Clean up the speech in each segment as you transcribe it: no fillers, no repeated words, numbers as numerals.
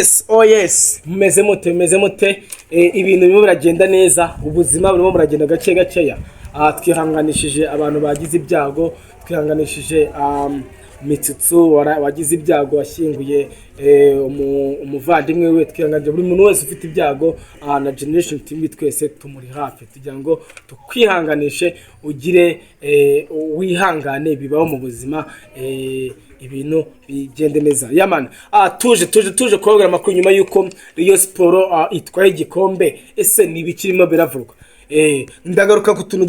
Yes, oh yes, mumeze mute, mumeze mute? Ibintu birimo biragenda neza, ubuzima burimo buragenda gake gakeya. Twihanganishije abantu bagize ibyago, twihanganishije Mitsutsu wagize ibyago, washyinguye umuvandimwe we. Twihanganije buri muntu wese ufite ibyago, na Generation TV twese tumuri hafi tugira ngo tukwihanganishe, ugire wihangane, bibaho mu buzima, ibintu bigende neza. Yeah man, tuje kubabwira amakuru nyuma y'uko Rayon Sport itwaye igikombe. Ese ni ibikirimo biravugwa? Ndagaruka ku tuntu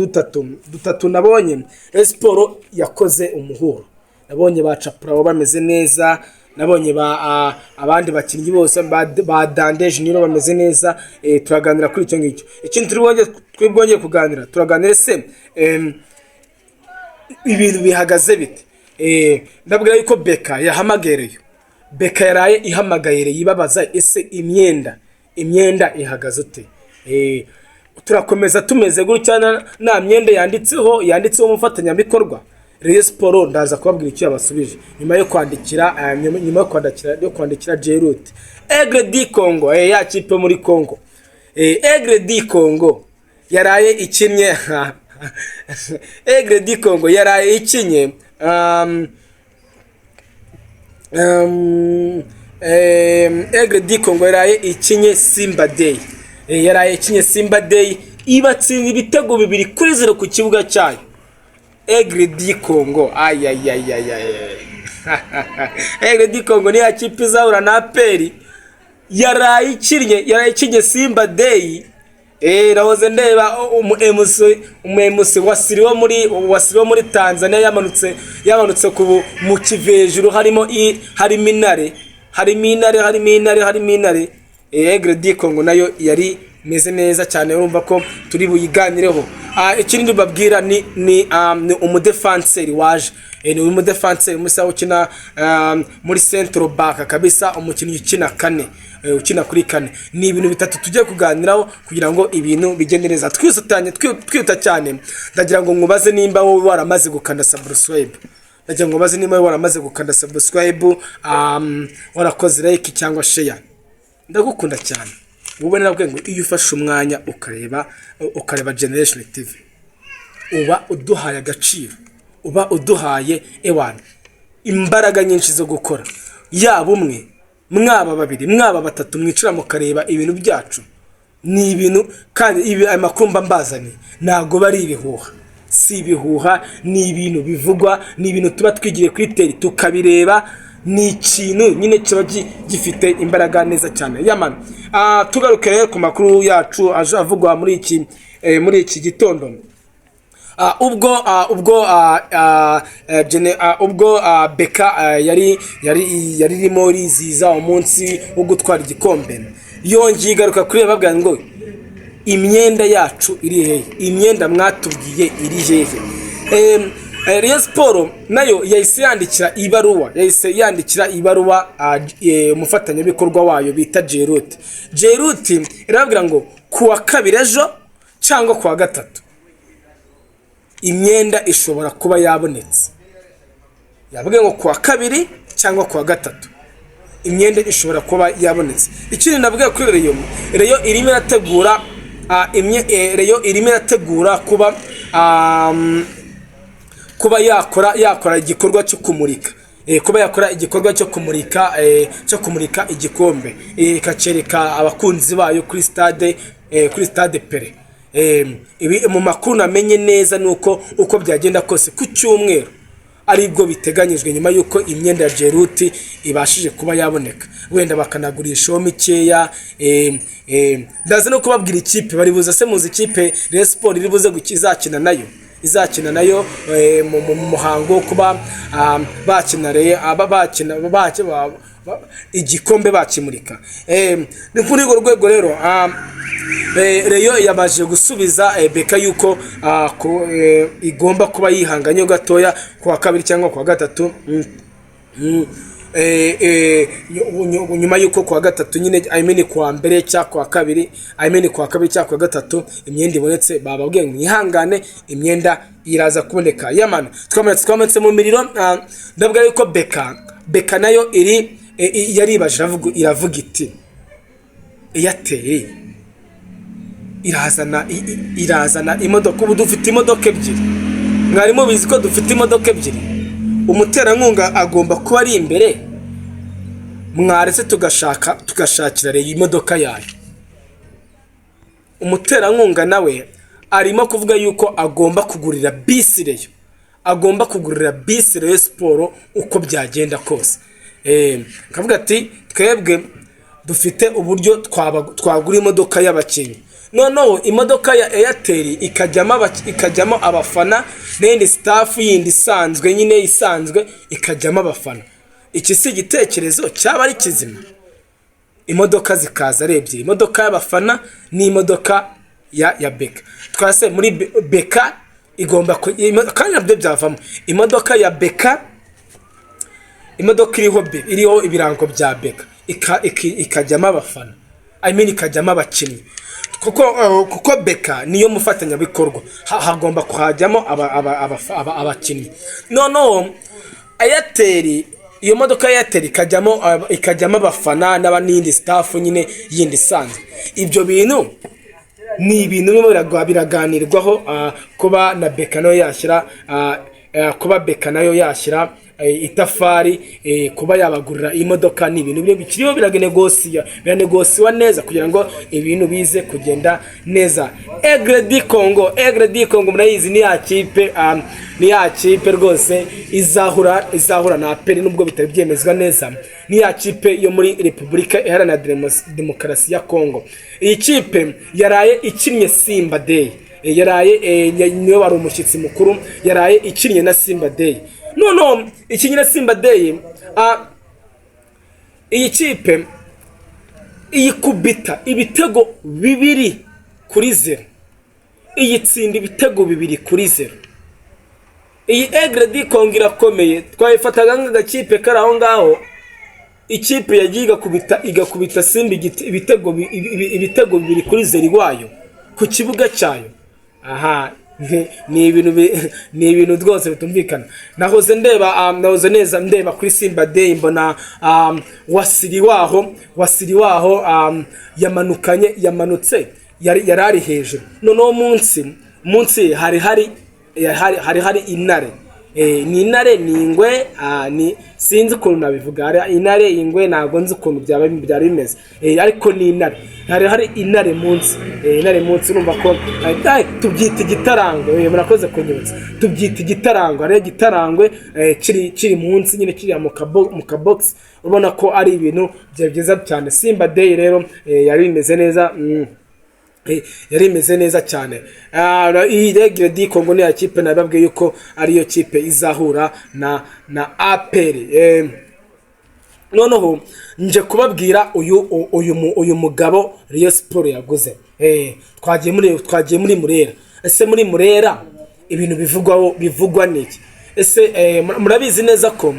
dutatu nabonye. Rayon Sport yakoze umuhuro, nabonye ba Capurabo bameze neza, nabonye ba abandi bakinnyi bose ba Dande Junior bameze neza. Turaganira kuri icyo ngicyo. Ikindi turi bwongere kuganira, turaganira ese ibintu bihagaze bite? Ndabwira yuko BK yahamagaye, BK yaraye ihamagaye yibabaza: ese imyenda ihagaze ute? Turakomeza tumeze gutya nta myenda yanditseho umufatanyabikorwa Rayon Sport? Ndaza kubabwira icyo yabasubije nyuma yo kwandikira Jerute Aigle du Congo, ya kipe muri Congo. Aigle du Congo yaraye ikinnye, Aigle du Congo yaraye ikinye Aigle du Congo yaraye ikinye Simba Day. Yaraye ikinye Simba Day, ibatsinda ibitego 2-0 ku kibuga cyayo. Aigle du Congo, ayayayayay, Aigle du Congo ni ya kipe izahura na APR. Yaraye ikinnye Simba Day. Nahoze ndeba umu MC Wasiri wo muri Tanzania yamanutse mu kivejuru, harimo intare, harimo intare, harimo intare, harimo intare. Aigle du Congo nayo yari imeze neza cyane, urumva ko turi buyiganireho. Ikindi babwira ni umudefanseri waje. Ni umudefanseri musa ukina muri central back kabisa, umukinnyi ukina kane, ukina kuri kane. Ni ibintu bitatu tugiye kuganiraho kugira ngo ibintu bigende neza. Twisutanye, twihuta cyane, ndagira ngo nkubaze nimba wowe waramaze gukanda subscribe. Ndagira ngo nkubaze nimba wowe waramaze gukanda subscribe, warakoze like cyangwa share. Ndagukunda cyane wowe. Narabwiye ngo iyo ufashe umwanya ukareba Generation TV, uba uduhaye agaciro, uba uduhaye ewana imbaraga nyinshi zo gukora. Yaba umwe, mwaba babiri, mwaba batatu, mwicara mukareba ibintu byacu, ni ibintu kandi ibi aya makuru mba mbazaniye ntabwo bari ibihuha, si ibihuha, ni ibintu bivugwa, ni ibintu tuba twigiriye kuri terrain tukabireba, ni ikintu nyine kiba gifite imbaraga neza cyane. Yeah man, tugaruke rero ku makuru yacu aje avugwa muri iki gitondo. Ubwo BK yari irimo riziza umunsi wo gutwara igikombe, yongeye igaruka kuri babwira ngo imyenda yacu iri hehe? Imyenda mwatubwiye iri hehe? Rayon Sport nayo yahise yandikira ibaruwa umufatanyabikorwa wayo bita Jerute. Jerute irababwira ngo kuwa kabiri ejo cyangwa kuwa gatatu imyenda ishobora kuba yabonetse. Yabwiye ngo kuwa kabiri cyangwa kuwa gatatu imyenda ishobora kuba yabonetse. Ikindi nabwiye kuri Rayon, Rayon irimo irategura kuba yakora igikorwa cyo kumurika, kuba yakora igikorwa cyo kumurika igikombe, ikacyereka abakunzi bayo kuri stade Pele. Ibi mu makuru namenye neza ni uko uko byagenda kose ku cyumweru aribwo biteganyijwe, nyuma y'uko imyenda ya Jeruti ibashije kuba yaboneka, wenda bakanagurishaho mikeya. Ndaza no kubabwira ikipe bari buze. Se muzi ikipe Rayon Sport iri buze izakina nayo mu muhango wo kuba bakina aba bakina igikombe bakimurika? Ni kuri urwo rwego rero Rayon yabashije gusubiza BK yuko igomba kuba yihanganye gatoya, ku wa kabiri cyangwa ku wa gatatu. Nyuma y'uko ku wa gatatu nyine, I mean ku wa mbere cyangwa ku wa kabiri, I mean ku wa kabiri cyangwa ku wa gatatu imyenda ibonetse, bababwiye ngo mwihangane, imyenda iraza kuboneka. Yeah man, twamanutse mu miriro. Ndavuga yuko BK nayo iri Yaribaje, iravuga iti: "Airtel irazana imodoka." Ubu dufite imodoka ebyiri. Mwari mubizi ko dufite imodoka ebyiri? Umuterankunga agomba kuba ari imbere. Mwaretse tugashakira Rayon imodoka yayo. Umuterankunga nawe arimo kuvuga yuko agomba kugurira bisi Rayon, agomba kugurira bisi Rayon Sports uko byagenda kose. Akavuga ati: "Twebwe dufite uburyo twagura imodoka y'abakinnyi, noneho imodoka ya Airtel ikajyamo abafana, n'indi staff yindi isanzwe nyine isanzwe ikajyamo abafana." Iki si igitekerezo cyaba ari kizima? Imodoka zikaza ari ebyiri, imodoka y'abafana n'imodoka ya BK. Twase muri BK igomba kandi nabyo byavamo imodoka ya BK, imodoka iriho ibirango bya BK, ikajyamo abafana, I mean ikajyamo abakinnyi, kuko BK niyo mufatanyabikorwa. Hagomba kuhajyamo abakinnyi. Noneho Airtel, iyo modoka ya Airtel ikajyamo abafana n'indi staff nyine yindi isanzwe. Ibyo bintu ni ibintu birimo biraganirwaho, kuba na BK nayo yashyira kuba BK nayo yashyira itafari, kuba yabagurira imodoka. Ni ibintu bikiriho biranegosiwa neza kugira ngo ibintu bize kugenda neza. Aigle du Congo, Aigle du Congo murayizi, ni ya kipe rwose izahura na APR, nubwo bitari byemezwa neza. Ni ya kipe yo muri Repubulika Iharanira Demokarasi ya Congo. Iyi kipe yaraye ikinnye Simba Day. Yaraye niwe wari umushyitsi mukuru, yaraye ikinnye na Simba Day. Noneho ikinnye na Simba Day, iyi kipe iyikubita ibitego 2-0, iyitsinda ibitego 2-0. Iyi Aigle du Congo irakomeye, twayifataga nk'agakipe kari aho ngaho. Ikipe yagiye igakubita Simba ibitego 2-0 iwayo ku kibuga cyayo. Aha ni ibintu rwose bitumvikana. Nahoze neza ndeba kuri Simba Day, mbona Wasiri waho yamanutse, yari ari hejuru. Noneho munsi hari intare. Ni intare, ni ingwe, ni sinzi ukuntu nabivuga. Hari intare, ingwe, ntabwo nzi ukuntu byaba byari bimeze. Ariko ni intare, hari intare munsi, intare munsi. Urumva ko tubyita igitarangwe. Murakoze kunyibutsa, tubyita igitarangwe. Hari igitarangwe kiri munsi nyine, kiriya mu kabogisi. Ubona ko ari ibintu byari byiza cyane. Simba Day rero yari imeze neza. Yari imeze neza cyane. Iyi Aigle du Congo ni ya kipe nababwiye yuko ariyo kipe izahura na APR. Noneho nje kubabwira uyu mugabo Rayon Sports yaguze. Twagiye muri Murera. Ese muri Murera ibintu bivugwaho bivugwa niki? Ese murabizi neza ko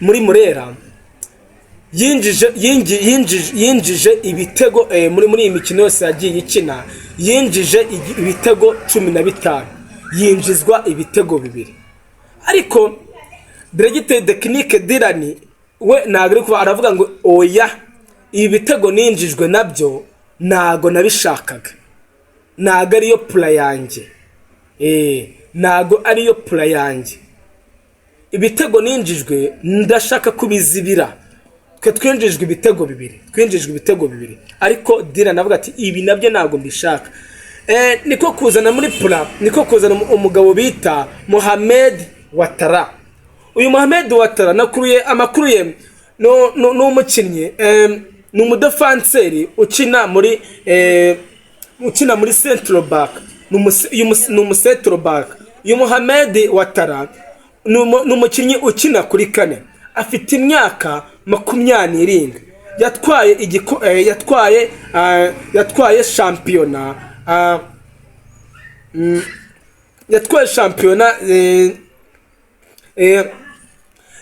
muri Murera yinjije ibitego muri iyi mikino yose yagiye ikina, yinjije ibitego 15, yinjizwa ibitego 2. Ariko directeur technique Dylan we ntabwo ari kuba, aravuga ngo: "Oya, ibi bitego ninjijwe nabyo ntago nabishakaga, ntago ariyo plan yanjye, ntago ariyo plan yanjye. Ibitego ninjijwe ndashaka kubizibira." Twe twinjijwe ibitego 2, twinjijwe ibitego 2, ariko Dylan avuga ati: "Ibi nabyo ntabwo mbishaka." Niko kuzana muri plan, niko kuzana umugabo bita Mohamed Watara. Uyu Mohamed Watara nakuruye amakuru ye, ni umukinnyi, ni umudefanseri ukina muri central back. Ni umu central back. Uyu Mohamed Watara ni umukinnyi ukina kuri kane, afite imyaka 27. Yatwaye shampiyona, yatwaye shampiyona,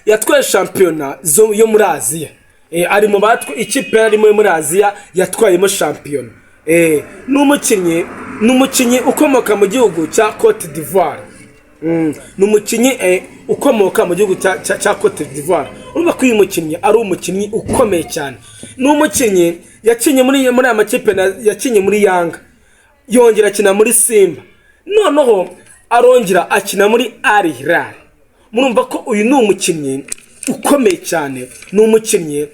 yatwaye shampiyona yo muri Aziya. Ari mu batwe ikipe yarimo muri Aziya yatwayemo shampiyona. Ni umukinnyi ukomoka mu gihugu cya Cote d'Ivoire. Ni umukinnyi ukomoka mu gihugu cya Cote d'Ivoire. Urumva ko uyu mukinnyi ari umukinnyi ukomeye cyane. Ni umukinnyi yakinnye muri aya makipe, yakinnye muri Yanga, yongera akina muri Simba, noneho arongera akina muri Al Hilal. Murumva ko uyu ni umukinnyi ukomeye cyane, ni umukinnyi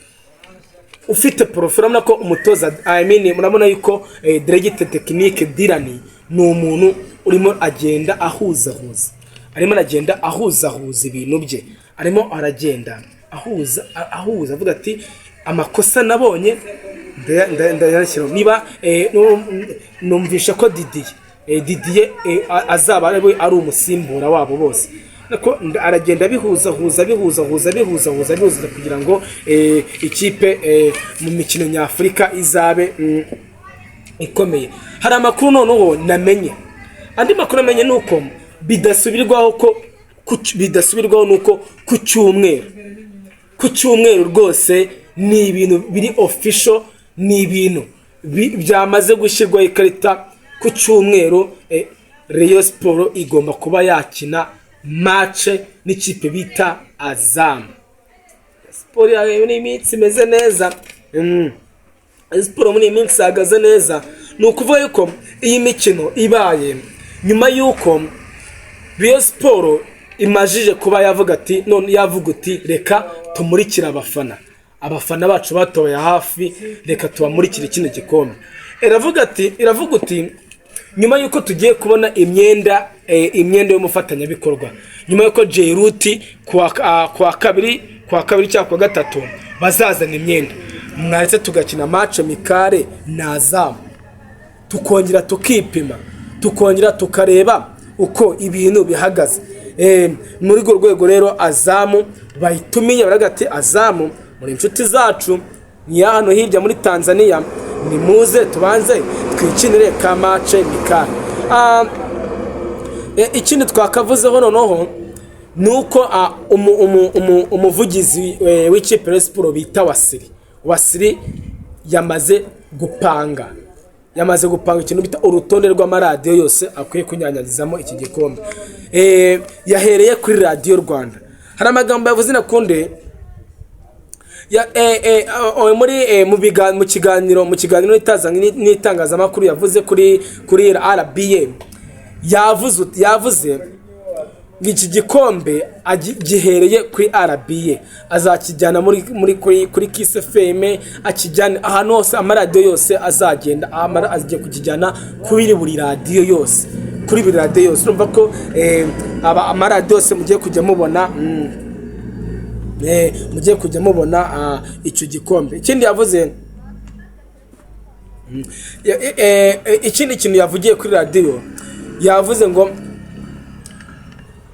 ufite profile. Urabona ko umutoza, I mean, murabona yuko directeur technique Dirani ni umuntu urimo agenda ahuzahuza, arimo aragenda ahuzahuza ibintu bye, arimo aragenda ahuza ahuza, avuga ati: "Amakosa nabonye ndayashyiraho." Niba numvisha ko Didier azaba ari umusimbura wabo bose. Nako aragenda abihuzahuza, abihuzahuza, abihuzahuza, abihuza kugira ngo ikipe mu mikino nyafurika izabe ikomeye. Hari amakuru noneho namenye, andi makuru namenye ni uko bidasubirwaho ko bidasubirwaho ni uko ku cyumweru rwose ni ibintu biri official, ni ibintu byamaze gushyirwaho ikarita. Ku cyumweru Rayon Sport igomba kuba yakina match n'ikipe bita Azam. Siporo yawe muri iyi minsi imeze neza. Siporo muri iyi minsi ihagaze neza. Ni ukuvuga yuko iyi mikino ibaye nyuma y'uko Rayon Sport imajije kuba yavuga ati, none yavuga uti: "Reka tumurikire abafana, abafana bacu batoye hafi, reka tubamurikire kino gikombe." Iravuga ati, iravuga uti: "Nyuma y'uko tugiye kubona imyenda y'umufatanyabikorwa, nyuma y'uko Jairuti kuwa kabiri cyangwa kuwa gatatu bazazana imyenda, mwaretse tugakina match amicale na Azam, tukongera tukipima, tukongera tukareba uko ibintu bihagaze." Muri urwo rwego rero Azam bayitumiye, baravuga ati: "Azam, muri inshuti zacu, ni hano hirya muri Tanzania, nimuze tubanze twikinire ka match amicale." Ikindi twakavuzeho noneho ni uko umuvugizi w'ikipe ya siporo bita Wasiri, Wasiri yamaze gupanga ikintu bita urutonde rw'amaradiyo yose akwiye kunyanyagizamo iki gikombe. Yahereye kuri Radiyo Rwanda. Hari amagambo yavuze nakunde ya, muri mu kiganiro n'itangazamakuru yavuze kuri RBA, yavuze ngo iki gikombe gihereye kuri RBA, azakijyana muri kuri Kiss FM, akijyane ahantu hose, amaradiyo yose azagenda agiye kukijyana kuri buri radiyo yose, kuri buri radiyo yose. Urumva ko amaradiyo yose mugiye kujya mubona mugiye kujya mubona icyo gikombe. Ikindi yavuze, ikindi kintu yavugiye kuri radiyo, yavuze ngo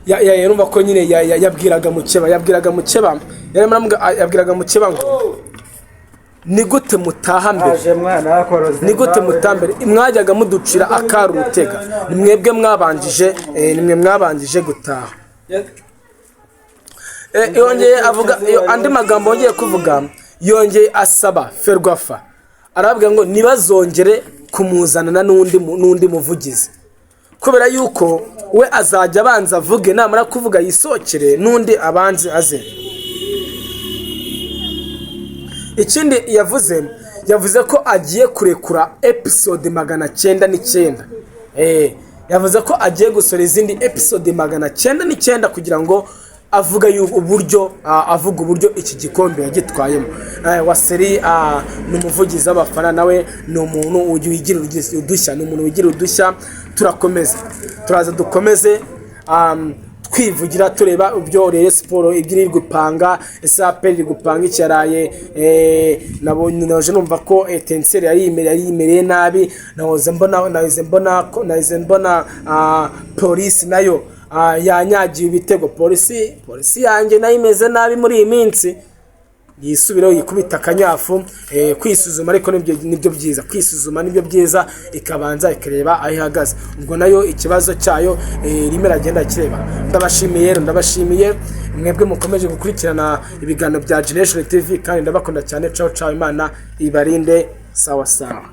yarumva ko nyine yabwiraga mukeba, yarimo yabwiraga mukeba ngo: "Ni gute mutaha mbere? Aje mwana wakoroze. Ni gute mutaha mbere? Mwajyaga muducira akari urutega, ni mwebwe mwabanjije, ni mwe mwabanjije gutaha." Yongeye avuga andi magambo, yongeye kuvuga, yongeye asaba Ferwafa, arababwira ngo ntibazongere kumuzanana n'undi muvugizi, kubera yuko we azajya abanza avuge, namara kuvuga yisokere, n'undi abanze aze. Ikindi yavuze ko agiye kurekura episode 909. Yavuze ko agiye gusohora izindi episode 909 kugira ngo avuga uburyo avuga uburyo iki gikombe yagitwayemo. Waseri ni umuvugizi w'abafana, nawe ni umuntu wigira udushya, ni umuntu wigira udushya. Turakomeza, turaza dukomeze twivugira, tureba ibyo Rayon Sport ibyo iri gupanga. Ese APR iri gupanga icyaraye? Nabonye, naje numva ko Etincelle yari yimereye nabi. Nahoze mbona Polisi nayo yanyagiwe ibitego. Polisi yanjye nayo imeze nabi muri iyi minsi, yisubireho yikubita akanyafu. Kwisuzuma ariko nibyo byiza, kwisuzuma nibyo byiza, ikabanza ikareba aho ihagaze, ubwo nayo ikibazo cyayo irimo iragenda kireba. Ndabashimiye rero, ndabashimiye mwebwe mukomeje gukurikirana ibiganiro bya Generation TV, kandi ndabakunda cyane. Ciao ciao, Imana ibarinde. Sawa sawa.